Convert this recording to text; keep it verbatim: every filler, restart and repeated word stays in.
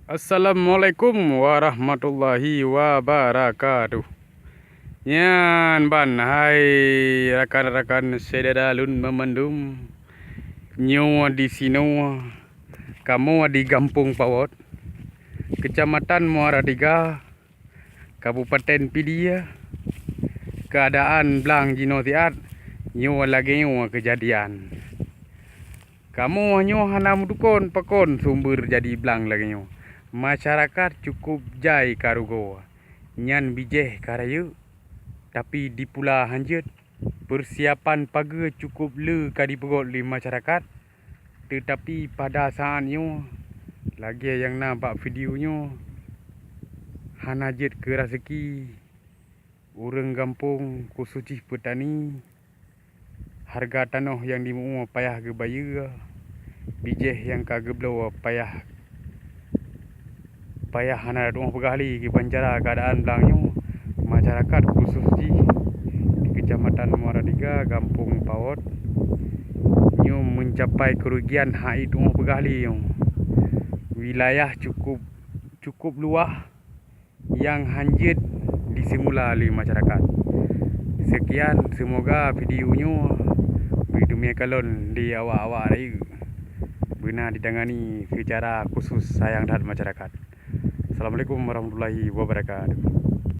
Assalamualaikum warahmatullahi wabarakatuh. Nyan ban, hai rakan-rakan syedara lôn banmandum, nyoe disinoe kamoe di Gampông Pawot, Kecamatan Muara Tiga, Kabupaten Pidie. Keuadaan blang jinoe siat nyoe lagée nyoe keujadian. Kamoe nyoe hana meutukon pakon sumber jadi blang lagée nyoe. Masyarakat cukup jai ka rugoe, nyan bijéh ka rayeuk, tapi dipula hanjeuet. Peusiapan pageue cukup le ka dipeugét lé masyarakat, teutapi pada saat nyoe, lagée nyang na bak video nyoe, hana jeuet keu raseuki ureuëng gampông, khusos jih peutani. Hareuga tanoh nyang dimeu'ue payah geubayeue, bijéh nyang ka geubloe payah, payah hana tu'oh peugah lé kiban cara keuadaan blang nyoe. Masyarakat khusos jih di Kecamatan Muara Tiga, Gampông Pawot, nyoe meucapai keurugian hai tu'oh peugah lé nyoe. Wilayah cukup, cukup luwah nyang hanjeuet diseumula lé masyarakat. Seukian, seumoga video nyoe beuteumé kalon di awak-awak rayeuk beuna ditangani seucara khusos, sayang that masyarakat. Assalamualaikum warahmatullahi wabarakatuh.